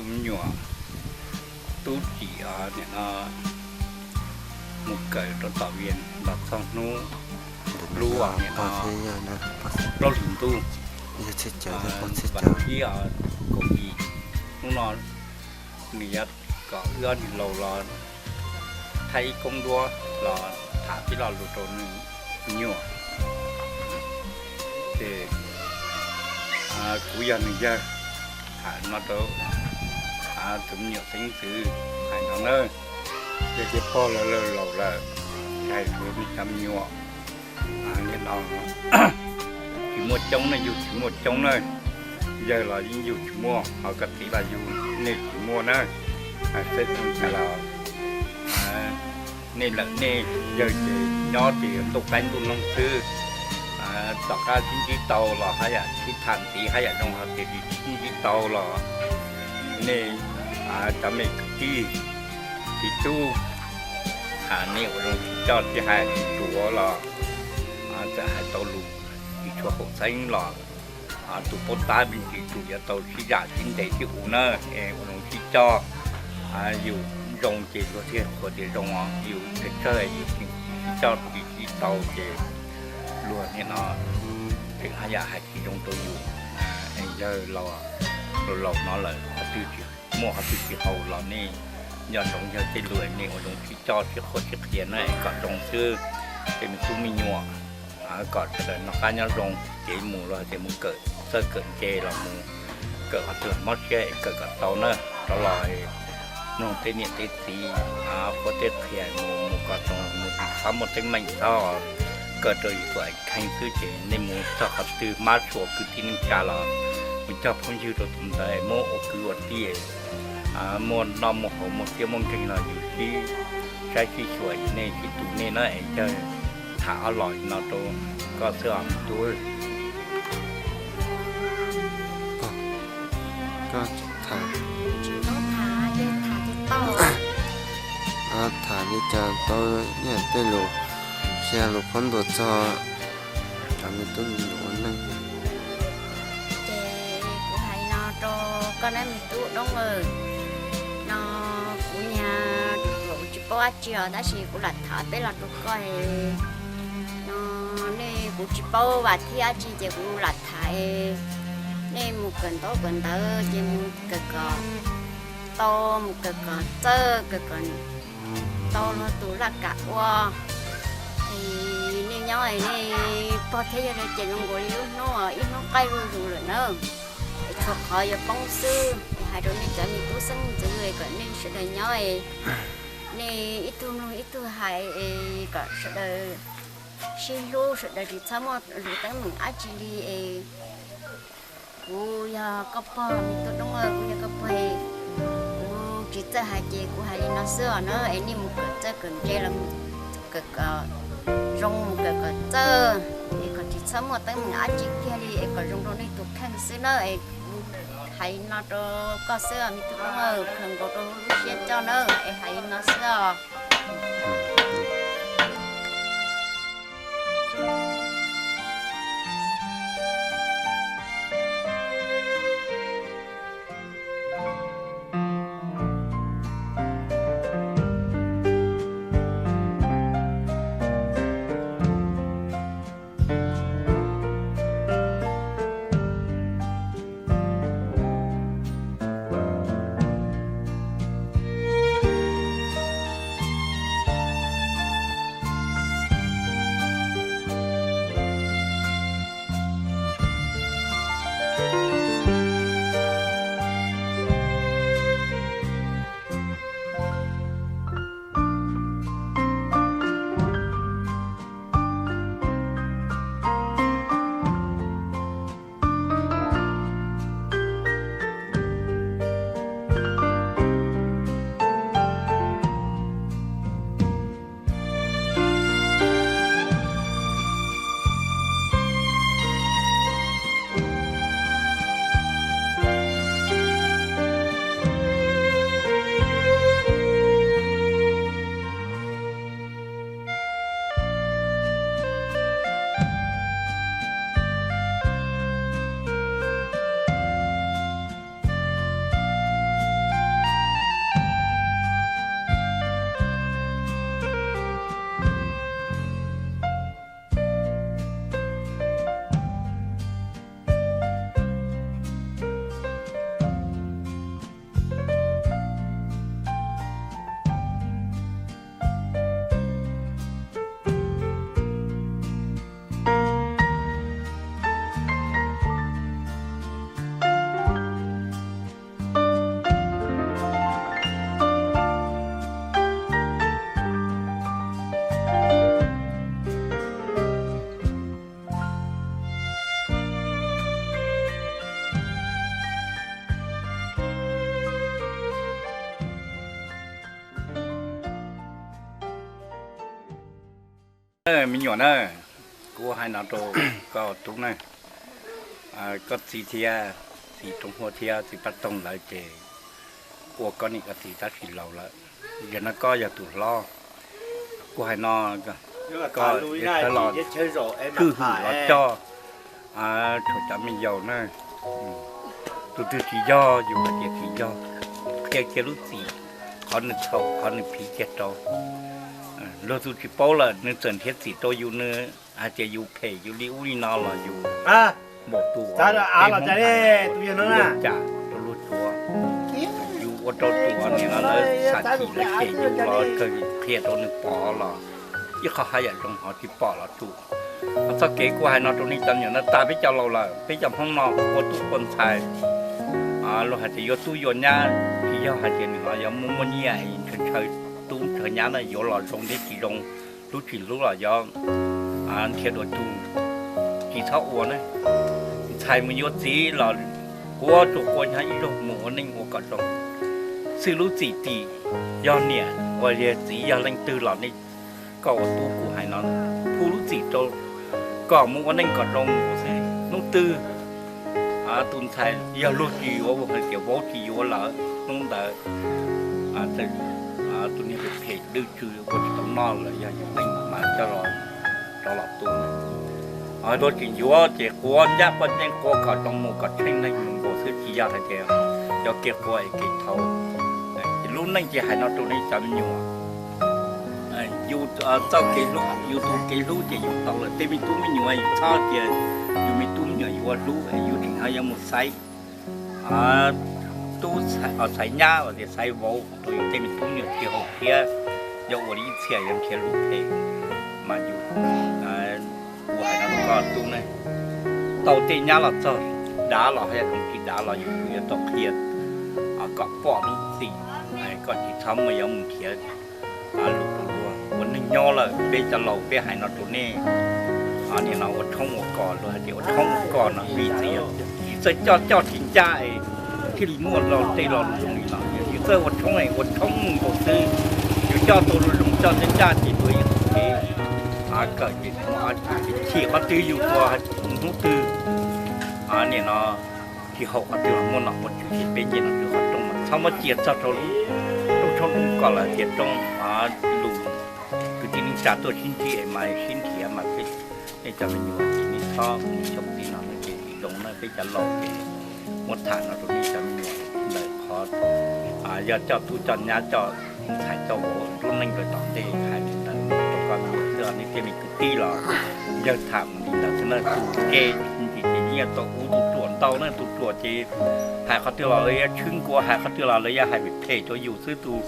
Me nyuam tub tsim nim no mus kawm rau tom Vias los txog hnub lub nim no plaub hlis ntuj, ib kaum yim, hnub no nws yuav kom wb ob niag laus los thaij ib koob duab los tham tib lo lus rau nws me nyuam. Ces kuv yog nws yawg, tham no rau tus me nyuam xeeb ntxwv hais no na. Yog tias pog lawv laus lawm, hais rau nej cov me nyuam, nim no tsis muaj coob ne, yug tsis muaj coob na. Yawg los yeej yug tsis muaj, ho koj txiv los yug nej tsis muaj na. Xeeb ntxwv los nej lawm nej yawg ces nyob ces ntuj qaib ntuj noog xwb. Tom qab sib ntsib tau los haj yam sib tham ntxiv haj yam zoo, ho tias tsis sib ntsib tau los nej cov me kwv tij txiv tub, nej ua zoo sib coj, tsis hais tsis tuav los txawm hais tau lus tsis tshua haum xeeb los tus paub tab me ntsis tus yuav tau sib zam sib ntes sib ua na. Es ua zoo sib coj, yus zoo ces luag thiaj qhuas tias zoo os, yus tsawg tsawg yus tsis sib coj tsis sib tau ces luag nim no tseem haj yam hais tsis zoo rau yus. Es yawg laus laus no lawm, qhov twg tsis muaj qhov twg tsis haum los nej nco ntsoov yawg tej lus, nej ua zoo sib coj sib qhuas sib qhia na es kom zoo xwb. Ces me tub me nyuam kom sawv daws noj qab nyob zoo, kev mus los tias mus kawm txawj kawm ntse los mus kawm qhov twg mob siab es kawm kom tau na. Rov los mloog tej niam tej txiv qhuab tej qhia mus, mus kom zoo, mus tsis txhob muaj teeb meem, txhob kawm rau yus tus kheej xwb. Ces nej mus txog qhov twg mab suav kwv tij neej tsa los mus cog phooj ywg rau tus ntawd, muab ua kwv ua tij, muaj noj muaj haus muaj txiaj muaj nkeeg los yus sib saib sib xyuas, nej sib tu nej na. Es yawg tham ob los no rau koj xwb os tub. Koj tham, tham li cas tau niam tej lus, xya lus qhuab ntuas txog cov me tub me nyuam ua neej. Ces kuv hais no rau koj na me tub Doob Lawm, no kuv niag ruam ruam kuv tsis paub dab tsi os, tab sis kuv lam tham peb los rau koj no. Nej, kuv tsis paub vas thib dab tsi ces kuv lam tham. Nej mus kawm ntaub kawm ntawv ces mus kawm kom tau, mus kawm kom txawj, kawm kom tau luag tus laj kam ua. Es nej nyob es nej pog thiab yawg li ces zoo nkaus li lub hnub ib hnub qaij zuj zus lawm na. Es tshuav qhov yuav poob xwb, es hais rau nej cov me tub xeeb ntxwv kom nej sawv daws nyob es nej ib tug mloog ib tug hais es kom sawv daws sib hlub, sawv daws tsis txhob muaj lus teeb meem dab tsi li es kuv yog koj pog, me tub Doob Lawm, kuv yog koj pog, kuv tsis txawj hais ces kuv hais li no xwb os na. Es nej mus kawm txawj kawm ntse los mus kawm kom zoo, mus kawm kom txawj, es kom tsis txhob muaj teeb meem dab tsi kiag li, es kom zoo rau nej tus kheej xwb na. Es kuv hais li no rau koj xwb os me tub Doob Lawm, khaws nkaus rau lub siab coj na, es hais li no xwb os. Me nyuam na, kuv hais no rau koj tub na, koj txiv thiab txiv Roob Huab thiab txiv Paj Toog lawv ces ua koj niam koj txiv tab sis laus lawm. Yog no koj yog tus hlob, kuv hais no, koj los khwj hwm los coj rau cov me yaus na. Tus twg tsis yog yus hais tias tsis yog, qhia kiag lub txim, qhov nws txhaum qhov nws phiv kiag rau. Luag tus tsis paub lawm nws txawm nrhiav txim rau yus, nws hais tias yus phem yus li ub li no los yus npaum tus ua cas rau luag cuav, yus ua rau tus ua niam no lawv xav chim lawv cem yus los kawg qhia rau nws pom los ib qho haj yam zoo ho tsis pom los tus. Txoj kev kuv hais no rau nej cov me nyuam no tas peb cov laus lawm, peb cov Hmoob no ua tub ua ntxhais, luag hais tias yuav tub yuav nyab tsis yog hais tias nws los yog muaj muaj nyiaj ntshaw ntshaw tub ntshaw nyab na, yuav los zoo thiab tsis zoo, hlub tsis hlub los yuav nrhiav dua tus, tsis txhob ua na. Ntxhais mus yuav txiv los quav tus quav hnyav ib zaug mus ua neej ua kom zoo, xwb lub txim tim yog niam ua txiv yog leej twg los nej, koj ua tub kuv hais no, pub lub txim rau kom mus ua neej kom zoo xwb. Hnub twg tus ntxhais yog luag tsis yuav, hais tias vauv tsis yuav lawm, hnub ntawd tus niag phem phem dwj tsw ua tsis tau noj lawm, yog yus neej mas coj los rov los tu. Luag tsis yuav ces quav ncaj quav ncees, quav kom zoo mus kom tsheej neeg mus nkaus xwb, tsis yog hais tias cov kev quav es kev thaum. Lub neej ces hais no rau nej cov me nyuam, yus txoj kev hlub, yus tus kev hlub ces yus tau lawm. Tej me tub me nyuam yus txhob tias yus me tub me nyuam yuav hlub, yus tseem ho yuav mus xaiv tub xaiv nyab los tias xaiv vauv rau yus tej me tub me nyuam tsis haum siab, yog ua li ib txhia yog nrhiav lub phem mas yus, kuv hais no rau koj tub ne, tau tej nyab los txog dav los haj yam zoo tsis dav los yus yuav tau qhia kom pom lub txim, koj tsis txhob muaj yuav mus nrhiav lus rau luag. Ua neeg nyob lawm peb cov laus peb hais no rau nej, nim no ua tshoob ua kos, luag hais tias ua tshoob ua kos no vim txiv tsis txawj coj coj tsis ncaj es thiaj li muaj los tej lo lus zoo li no. Yus txawj ua tshoob es ua tshoob nkaus xwb, yus coj tau zoo coj ncaj ncaj ces tuav ib qhov kev kawm ces chim qhov twg yus tuav hnub twg. Nim no tsis haum qhov twg los muaj nom muaj tswv ces peb nce nom tswv qhov rooj mas txhob muab cia txog rau lub rooj tshoob rooj kos lawm tias rooj lus kwv tij neej tsa tuaj sib ntsib es mas sib nrhiav mas peb, nej cov me nyuam ces nej txhob mus xyaum li no ces tsis zoo na. Peb cov laus ces muab tham no rau nej cov me nyuam ntawm qhov yog coj tub coj nyab coj ntxhais coj vauv lub neej rau tom ntej hais li ntawd rau koj xwb, nej tej me kwv tij los yawg tham mus li ntawd xwb na. Tus ke ntsis ces yeej yuav tau ua tus ruam ntau na, tus ruam ces hais qhov twg los lawv yuav tshwb nkuav, hais qhov twg los lawv yuav hais phem phem rau yus xwb. Tus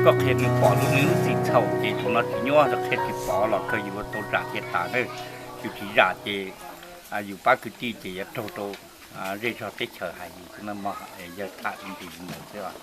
koj qhia nws pom lub nws lub txim txhaum ces tus no tsis nyuaj, qhia tsis pom los kawg yus tau zam tiag tas na. Yus tsis zam ces yus pab kwv tij ces yuav raug rau zej zog teb chaws hais yus xwb na mog. Yawg tham ntsis li ntawd xwb os.